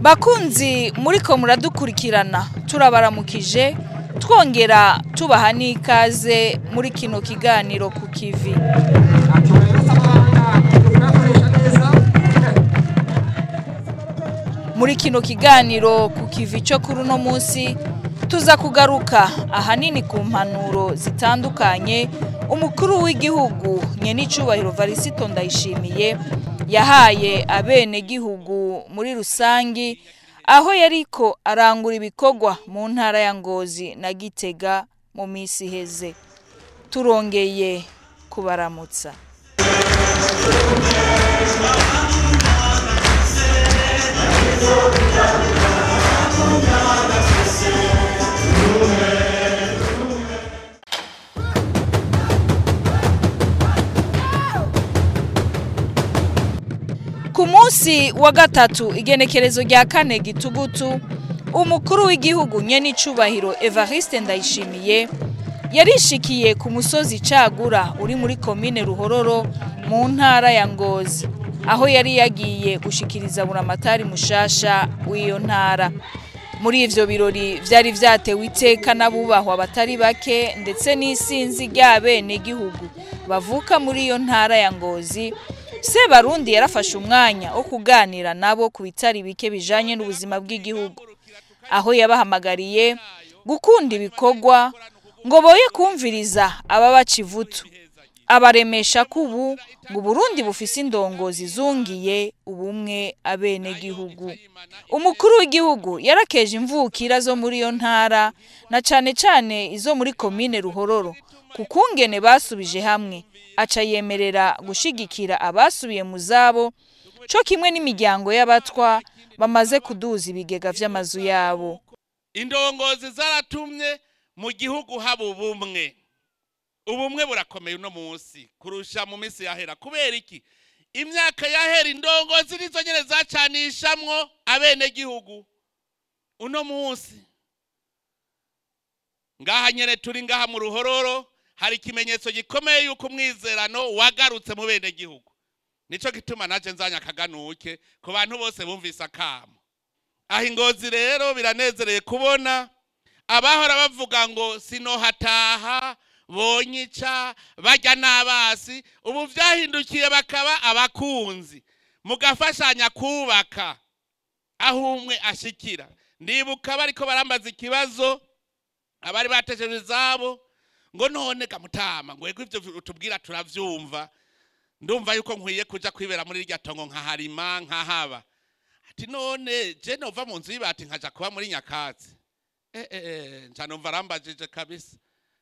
Bakunzi muriko muradukurikirana, turabaramukije twongera tubaha n'ikaze muri kino kiganiro ku kivi. Muri kino kiganiro ku kivi cyo kuri uno munsi tuza kugaruka ahanini ku mpanuro zitandukanye umukuru w'igihugu Nyenicubahiro Varisito Ndayishimiye yahaye abenegihugu muri rusangi, aho yariko arangura ibikorwa mu ntara ya Ngozi na Gitega mu misi iheze. Turongeye kubaramutsa. Ku munsi wa gatatu igenekerezo rya 4 Gitugutu, umukuru w'igihugu Nyenicubahiro Evariste Ndayishimiye yarishikiye ku musozi Cagura uri muri komine Ruhororo mu ntara ya Ngozi, aho yari yagiye gushikiriza buramatari mushasha w'iyo ntara. Muri ivyo birori vyari vyatewe iteka n'abubahwa batari bake ndetse n'isinzi ry'abenegihugu bavuka muri iyo ntara ya Ngozi, Sebarundi yarafashe umwanya wo kuganira nabo ku bitari bike bijanye n'ubuzima bw'igihugu, aho yabahamagariye gukunda ibikorwa ngo boye kumviriza ababaca ivutu, abaremesha ko ubu ngo Burundi bufise indongozi zungiye ubumwe abenegihugu. Umukuru w'igihugu yarakeje imvukira zo muri iyo ntara na cane cane izo muri komine Ruhororo kukungene basubije hamwe, aca yemerera gushigikira abasubiye mu zabo co kimwe n'imiryango y'abatwa bamaze kuduza ibigega vy'amazu yabo. Indongozi zaratumye mu gihugu haba ubumwe. Ubumwe burakomeye uno munsi kurusha mu minsi yahera. Kubera iki? Imyaka yahera indongozi nizo nyene zacanishamwo abenegihugu. Uno munsi ngaha nyene turi ngaha mu Ruhororo hari ikimenyetso gikomeye yuko umwizerano wagarutse mu benegihugu. Nico gituma naje nzanya akaganuke ku bantu bose bumvise akamo. Aho Ingozi rero biranezereye kubona abahora bavuga ngo sinohataha bonyica bajya n'abasi, ubu vyahindukiye bakaba abakunzi, mugafashanya kubaka aho umwe ashikira. Ndibuka bariko barambaza ikibazo abari batesheje izabo ngo none gamutama ngo ego ivyo utubwira turavyumva, ndumva yuko nkwiye kuja kwibera muri irya tongo nkaharima nkahaba. Ati none je nova mu nzu y'ibati nkaja kuba muri nyakatsi. Nca numva arambajije kabisa.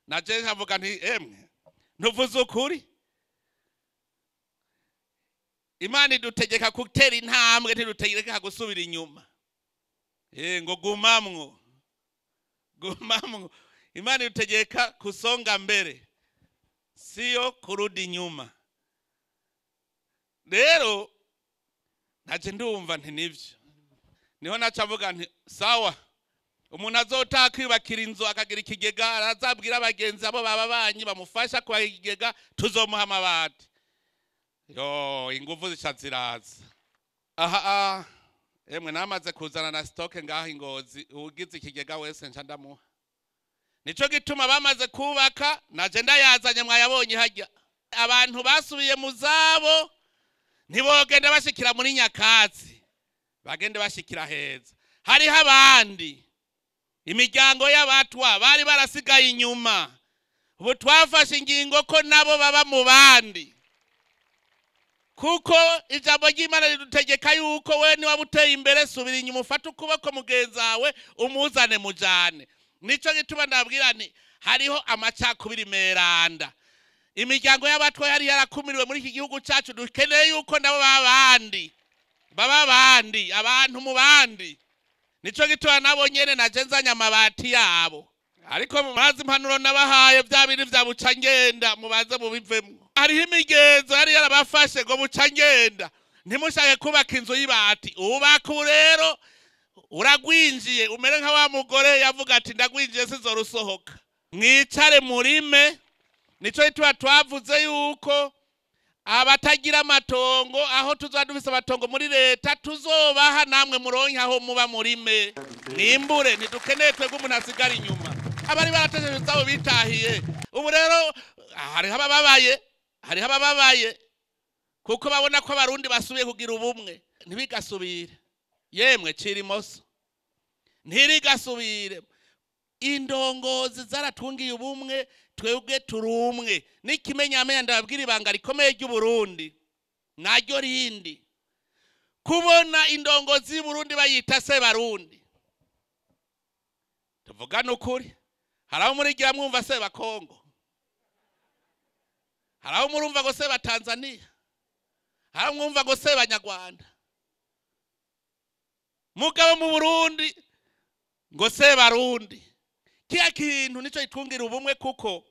Naje nkavuga nti emwe ntuvuze ukuri. Imana idutegeka gutera intambwe, ntidutegeka gusubira inyuma. Ngo gumamwo, gumamwo. Imana idutegeka kusonga mbere, siyo kurudi inyuma. Rero naje ndumva nti nivyo. Niho naca mvuga nti sawa, umuntu azotaka kwiyubakira inzu akagira ikigega arazabwira abagenzi abo baba banyi bamufasha kubaka ikigega, tuzomuha amabati. Yo, inguvu zica ziraza. Aha, emwe namaze kuzana na stoke ngaha Ingozi, ugize ikigega wese nca ndamuha. Nico gituma bamaze kubaka, naje ndayazanye mwayabonye hajya. Abantu basubiye mu zabo ntibogenda bashikira muri nyakatsi, bagende bashikira heza. Hariho abandi imiryango y'abatwa bari barasigaye inyuma, ubu twafashe ingingo ko nabo baba mu bandi, kuko ijambo ry'Imana ridutegeka yuko we niba uteye imbere subira inyuma ufate ukuboko mugenzi wawe umuzane mujane. Nico gituma ndabwira nti hariho amacakubiri meranda. Imiryango y'abatwa yari yarakumiriwe muri iki gihugu cyacu, dukeneye yuko nabo babandi baba bandi, abantu mu bandi. Nico gituma nabo nyene naje nzanye amabati yabo. Ariko mubaze impanuro nabahaye vya biri vya buca ngenda, mubaze mubivemwo. Hariho imigenzo yari yarabafashe ngo buca ngenda, ntimushake kubaka inzu y'ibati. Ubaka rero uragwinjiye, umere nka wa mugore yavuga ati ndagwinjiye sizorusohoka. Mwicare murime. Nico gituma twavuze yuko Abatagira amatongo, aho tuzoba dufise amatongo muri leta tuzobaha, namwe muronke aho muba murime nimbure. Ntidukeneye twebwe umuntu asigara inyuma. Abari baratejeje izabo bitahiye. Ubu rero hariho abababaye, hariho abababaye kuko babona ko Abarundi basubiye kugira ubumwe. Ntibigasubire yemwe, cira imoso, ntirigasubire. Indongozi zaratungiye ubumwe, twebwe turi umwe. N'ikimenyamenya, ndababwira ibanga rikomeye ry'Uburundi naryo rindi: kubona indongozi y'Uburundi bayita se Barundi. Tuvugane ukuri, hari aho murigira mwumva se Bakongo, hari aho murumva ngo se Batanzania, hari aho mwumva ngo se Banyarwanda. Mugabo mu Burundi ngo se Barundi. Kiya kintu nico gitungira ubumwe, kuko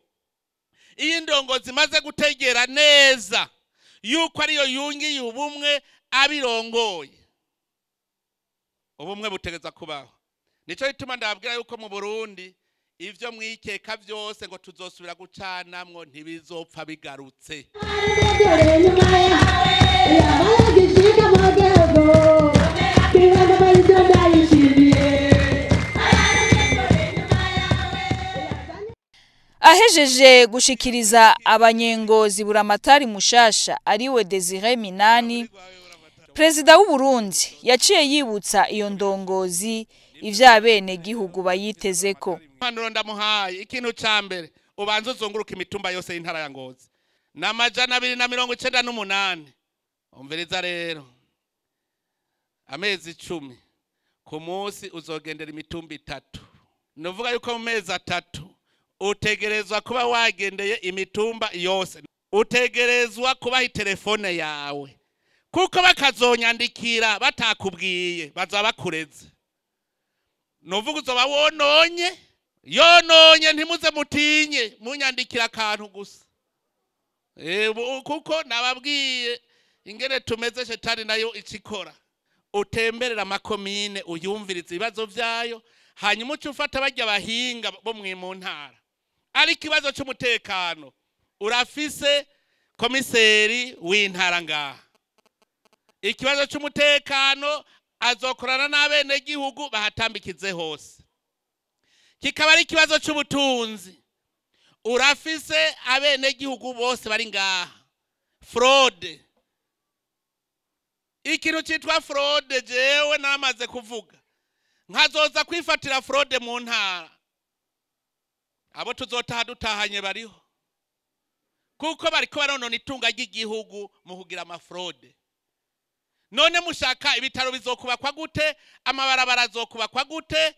iyo indongozi imaze gutegera neza yuko ariyo yungiye ubumwe abirongoye, ubumwe butegeza kubaho. Nico gituma ndababwira yuko mu Burundi ivyo mwikeka vyose ngo tuzosubira gucanamwo ntibizopfa bigarutse. Ahejeje gushikiriza abanyengozi buramatari mushasha ariwe Desire Minani, Perezida w'u Burundi yaciye yibutsa iyo ndongozi ivyo gihugu bayitezeko. Impanuro ndamuhaye: ikintu ca mbere, ubanza uzunguruka imitumba yose y'intara ya Ngozi na 298. Umviriza rero, amezi 10, ku munsi uzogendera imitumba itatu. Nuvuga yuko mu mezi 3 utegerezwa kuba wagendeye imitumba yose. Utegerezwa kubaha itelefone yawe, kuko bakazonyandikira batakubwiye bazaba bakureze. Nuvuga uzoba wononye yononye. Ntimuze mutinye, munyandikira akantu gusa. Kuko nababwiye ingene tumeze, shetani nayo icikora. Utemberera amakomine, uyumviriza ibibazo vyayo, hanyuma uce ufata barya bahinga bo mwe mu ntara. Ari ikibazo c'umutekano, urafise komiseri w'intara ngaha. Ikibazo c'umutekano azokorana n'abenegihugu bahatambikize hose. Kikaba ari ikibazo c'ubutunzi, urafise abenegihugu bose bari ngaha. Fraude, ikintu citwa fraude, jewe namaze kuvuga nkazoza kwifatira fraude mu ntara, abo tuzotaha dutahanye bariho, kuko bariko baronona itunga ry'igihugu mu kugira ama fraude. None mushaka ibitaro bizokubakwa gute? Amabarabara azokubakwa gute?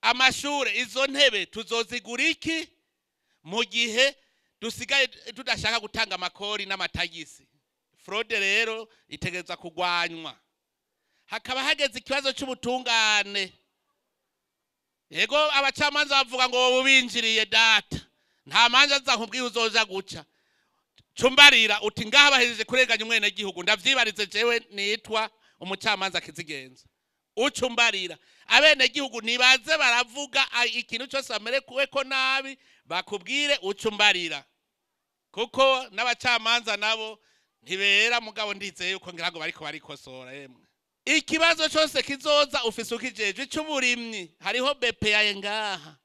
Amashure, izo ntebe tuzozigura iki mu gihe dusigaye tudashaka gutanga amakori n'amatagisi? Fraude rero itegerezwa kugwanywa. Hakaba hageze ikibazo cy'ubutungane. Yego, abacamanza bavuga ngo wowe ubinjiriye data, nta manza nza nkubwiye uzoja guca. Cumbarira uti ngaha bahejeje kurenganya umwenegihugu, ndavyibarize jewe nitwa umucamanza kizigenza. Ucumbarira abenegihugu nibaze baravuga ikintu cyose bamerekuwe ko nabi, bakubwire, ucumbarira, kuko n'abacamanza nabo ntibera. Mugabo ndizeye yuko ngira ngo bariko barikosora. Yemwe, ikibazo cyose kizoza ufise ukijejwe. Ic'uburimyi, hariho BPA ngaha.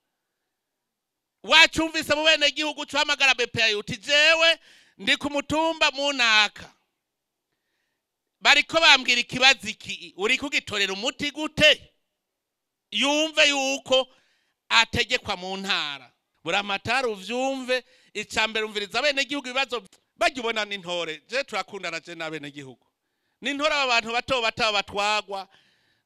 Wacumvise mu bene gihugu, cuhamagara BPA uti jewe ndi ku mutumba munaka, bariko bambwira ikibazo iki, uri kugitorera umuti gute? Yumve yuko ategekwa mu ntara. Buramatari, uvyumve: icambere, umviriza bene gihugu ibibazo bajya. Ubona n'intore, je turakundana, je n'abene gihugu n'intore. Aba bantu bato bato batwagwa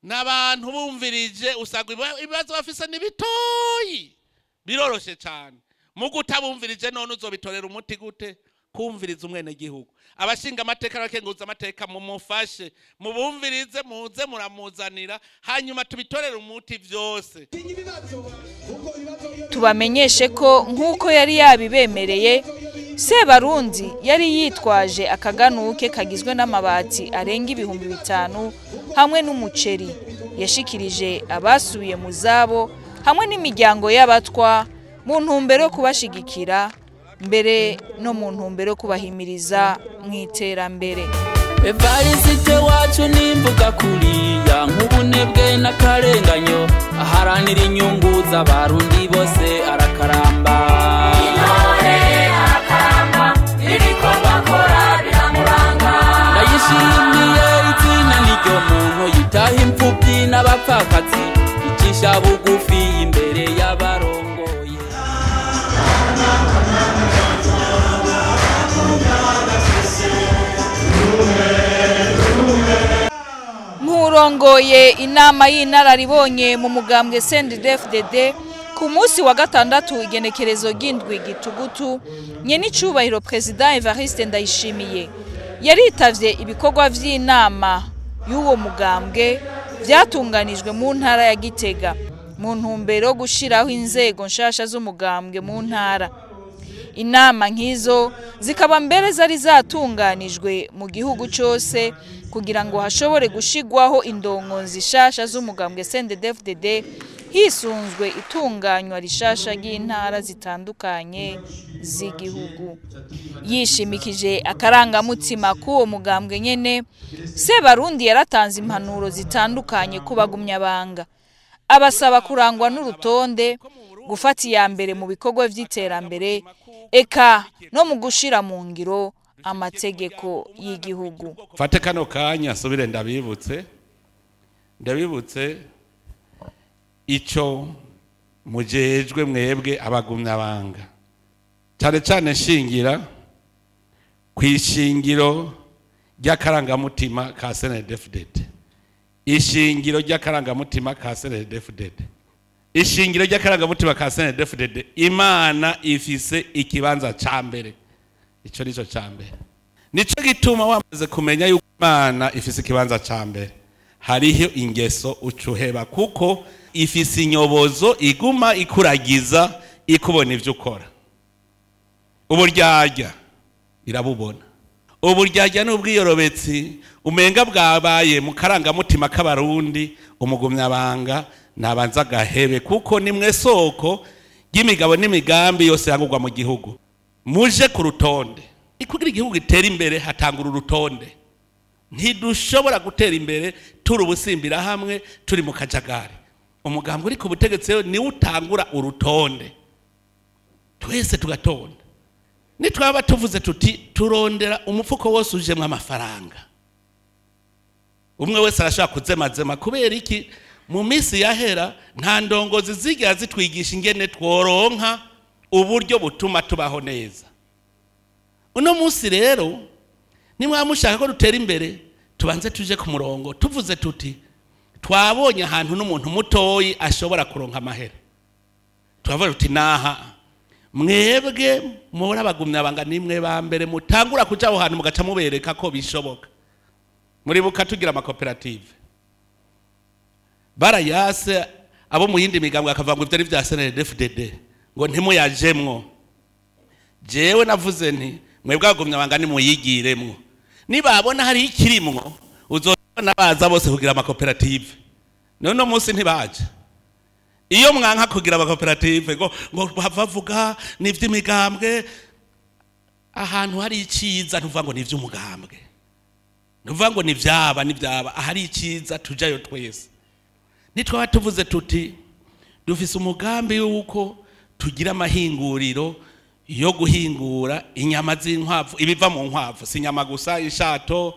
n'abantu bumvirije, usanga ibibazo bafise ni bitoyi, biroroshe cyane. Mu gutabumvirije, none uzobitorera umuti gute? Kumviriza umwene gihugu. Abashinga amateka n'abakenguza amateka, mumufashe, mubumvirize, muze muramuzanira, hanyuma tubitorere umuti vyose. Tubamenyeshe ko nk'uko yari yabibemereye, Sebarundi yari yitwaje akaganuke kagizwe n'amabati arenga 5000 hamwe n'umuceri yashikirije abasubiye mu zabo hamwe n'imiryango y'abatwa mu ntumbero yo kubashigikira. mbere no mu ntumbero yo kubahimiriza mu iterambere. Evariste wacu nimvuga kuriya nk'ubunebwe n'akarenganyo, aharanira inyungu z'abarundi bose arakaramba. Intore arakaramba, ibikorwa akora biramuranga. Ndayishimiye izina n'iryo muntu yitaha imfubyi n'abapfakazi, icisha bugufi imbere y'abarongoye. Nkurongoye inama y'inararibonye mu mugambwe CNDD-FDD ku munsi wa gatandatu igenekerezo ry'indwi gitugutu, nyenicubahiro President Evariste Ndayishimiye yaritavye ibikorwa vy'inama y'uwo mugambwe vyatunganijwe mu ntara ya Gitega mu ntumbero yo gushiraho inzego nshasha z'umugambwe mu ntara. Inama nk'izo zikaba mbere zari zatunganijwe mu gihugu cyose kugira ngo hashobore gushigwaho indongozi nshasha z'umugambwe CNDD-FDD hisunzwe itunganywa rishasha ry'intara zitandukanye z'igihugu. Yishimikije akarangamutima k'uwo mugambwe nyene, Sebarundi yaratanze impanuro zitandukanye ku bagumyabanga, abasaba kurangwa n'urutonde, gufata iya mbere mu bikorwa vy'iterambere, eka no mu gushira mu ngiro amategeko y'igihugu. Fate kano kanya subire ndabibutse ico mujejwe mwebwe abagumyabanga, cyane cyane nshingira kwishingiro ry'akarangamutima ka CNDD-FDD, ishingiro ry'akarangamutima ka CNDD-FDD, ishingiro ry'akarangamutima ka CNDD-FDD. Imana ifise ikibanza ca mbere, ico nico ca mbere. Nico gituma wamaze kumenya yuko Imana ifise ikibanza ca mbere, hariho ingeso ucuheba kuko ifise inyobozo iguma ikuragiza ikubona ivyo ukora. Uburyarya irabubona, uburyarya n'ubwiyorobetsi umenga bwabaye mu karangamutima k'abarundi. Umugumyabanga nabanza gahebe kuko nimwe soko ry'imigabo n'imigambi yose yangurwa mu gihugu. Muje ku rutonde, kugira igihugu gitere imbere hatangura urutonde. Ntidushobora gutera imbere turi ubusimbira hamwe, turi mu kajagari. Umugambi uri ku butegetsi niwe utangura urutonde, twese tugatonda. Nitwaba tuvuze tuti turondera umufuko wose ujemwo amafaranga, umwe wese arashobora kuzemazema. Kubera iki? Mu minsi yahera nta ndongozi zigera zitwigisha ingene tworonka uburyo butuma tubaho neza. Uno munsi rero nimwa mushaka ko dutera imbere, tubanze tuje ku murongo tuvuze tuti twabonye ahantu n'umuntu mutoyi ashobora kuronka amahera, turavuga tuti naha mwebwe muhora abagumyabanga nimwe ba mbere mutangura kuja aho hantu mugaca mubereka ko bishoboka. Muribuka tugira amakoperative barayase abo mu yindi migambwe akavuga ngo ivyo ari vya CNDD-FDD ngo ntimuyajemwo. Jewe navuze nti mwebwe abagumyabanga nimuyigiremwo, nibabona hari ikirimwo uzobona baza bose kugira amakoperative. None munsi ntibaje. Iyo mwanka kugira amakoperative ngo bavuga n'ivy'imigambwe, ahantu hari iciza ntuvuga ngo n'ivy'umugambwe, ntuvuga ngo nivyaba nivyaba, ahari iciza tujayo twese. Nitwaba tuvuze tuti dufise umugambi yuko tugira amahinguriro yo guhingura inyama z'inkwavu, ibiva mu nkwavu, si inyama gusa, ishato,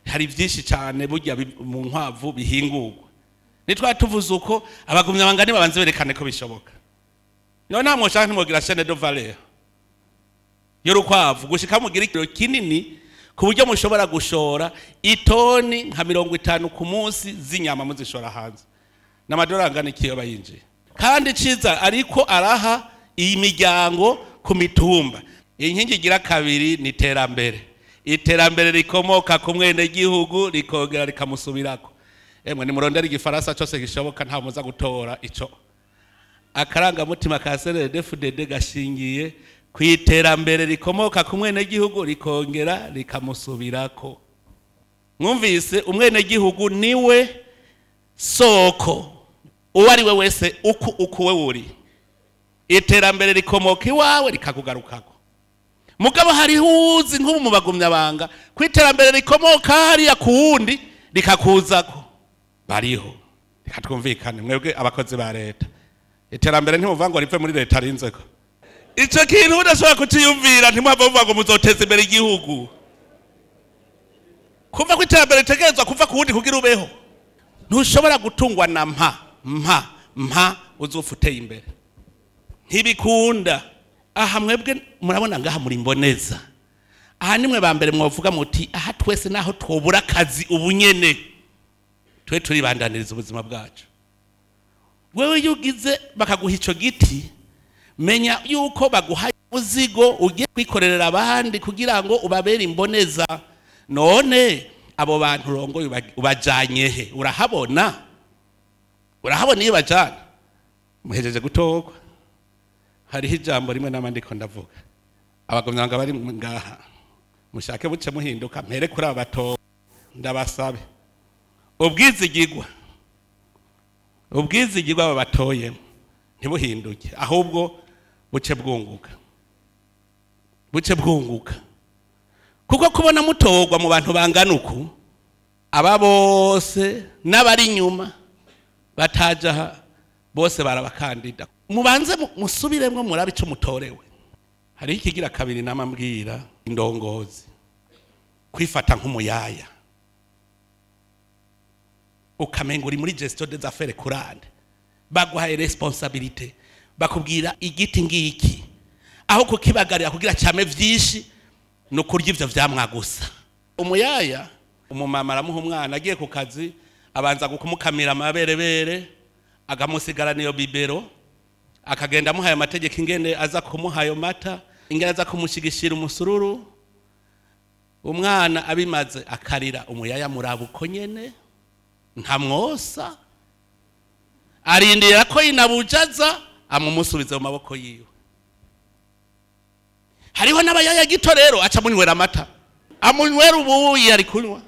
hari vyinshi cyane burya mu nkwavu bihingurwa. Nitwa tuvuze uko abagumyabanga nibabanze berekane ko bishoboka. None nta mwoshaka ntimwogira chaîne de valeur y'urukwavu gushika mugira ikiro kinini ku buryo mushobora gushora itoni nka 50 ku munsi z'inyama muzishora hanze, n'amadolari angana iki yoba yinjiye. Kandi ciza ariko araha iyi miryango ku mitumba. Inkingi igira kabiri ni iterambere. Iterambere rikomoka ku mwenegihugu rikongera rikamusubirako. Emwe nimurondera igifaransa cyose gishoboka nta muza gutora ico. Akarangamutima ka CNDD-FDD gashingiye ku iterambere rikomoka ku mwenegihugu rikongera rikamusubirako. Mwumvise umwenegihugu niwe soko, uwo ari we wese uku ukuwe uri. Iterambere rikomoka iwawe rikakugarukako. Mugabo hariho uzi nk'ubu mu bagumyabanga ku iterambere rikomoka hariya ku wundi rikakuzako bariho. Reka twumvikane mwebwe abakozi ba leta, iterambere ntimuvuga ngo rive muri leta rinzeko. Ico kintu udashobora kuciyumvira, ntimuhava muvuga ngo muzoteza imbere igihugu. Kumva ko iterambere ritegerezwa kuva ku wundi kugira ubeho. Ntushobora gutungwa na mpa mpa mpa uzofa uteye imbere, ntibikunda. Aha mwebwe murabona ngaha muri mboneza, aha nimwe ba mbere mwovuga muti aha twese naho twobura akazi ubu nyene twe turibandaniriza ubuzima bwacu. Wewe iyo ugize bakaguha ico giti, menya yuko baguha uzigo ugiye kwikorerera abandi kugira ngo ubabere imboneza. None abo bantu urongoye ubajanye he? Urahabona? Urahabona iyo bajana? Muhejeje gutorwa, hariho ijambo rimwe n'amandiko ndavuga. Abagumyabanga bari ngaha mushake buce muhinduka, mpere kuri aba bato ndabasabe ubwizigirwa, ubwizigirwa aba batoyemo ntibuhinduke, ahubwo buce bwunguka, buce bwunguka. Kuko kubona mutorwa mu bantu bangana uku, aba bose n'abari inyuma bataja aha bose barabakandida. Mubanze musubiremwo murabe ico mutorewe. Hariho ikigira kabiri namambwira indongozi, kwifata nk'umuyaya ukamenga uri muri gestion des affaires courantes, baguhaye responsabilité, bakubwira igiti ngiki, aho kukibagarira kugira cyame vyinshi no kurya ivyo vyamwa gusa. Umuyaya umumama aramuha umwana agiye ku kazi, abanza kumukamira amaberebere, akamusigara niyo bibero, akagenda amuhaye amategeko ingene aza kumuha ayo mata, ingene aza kumushigishira umusururu. Umwana abimaze akarira, umuyaya muraba uko nyene ntamwosa, arindira ko inabujaza amumusubize mu maboko yiwe. Hariho n'abayaya gito rero aca amunywera amata, amunywera ubuyi ari kunywa.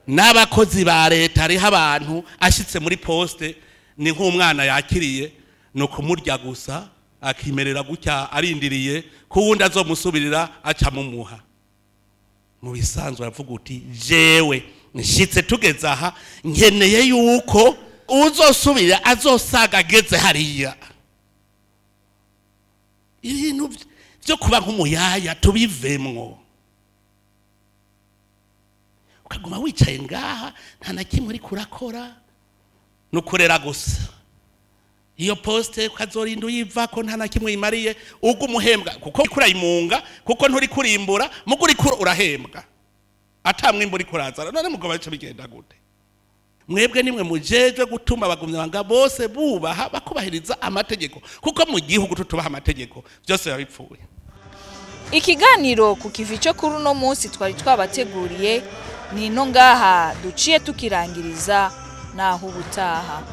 N'abakozi ba leta hariho abantu ashitse muri poste ni nk'umwana yakiriye, ni ukumurya gusa akimerera gutya arindiriye ko uwundi azomusubirira aca mumuha. Mu bisanzwe aravuga uti jewe nshitse tugeze aha, nkeneye yuko uzosubira azosaga ageze hariya. Ibintu byo kuba nk'umuyaya tubivemwo. Ukaguma wicaye ngaha nta na kimwe uriko urakora, ni ukurera gusa. Iyo poste ukazorinda uyivako nta na kimwe uyimariye, ubwo umuhembwa kuko uriko urayimunga, kuko nturi kurimbura, mugo uriko urahembwa ata mwimbu uriko urazana. None mugabo bica bigenda gute? Mwebwe nimwe mujejwe gutuma abagumyabanga bose bubaha bakubahiriza amategeko, kuko mu gihugu tutubaha amategeko byose biba bipfuye. Ikiganiro ku kivi cyo kuri uno munsi twari twabateguriye ni ino ngaha duciye tukirangiriza, naho ubutaha.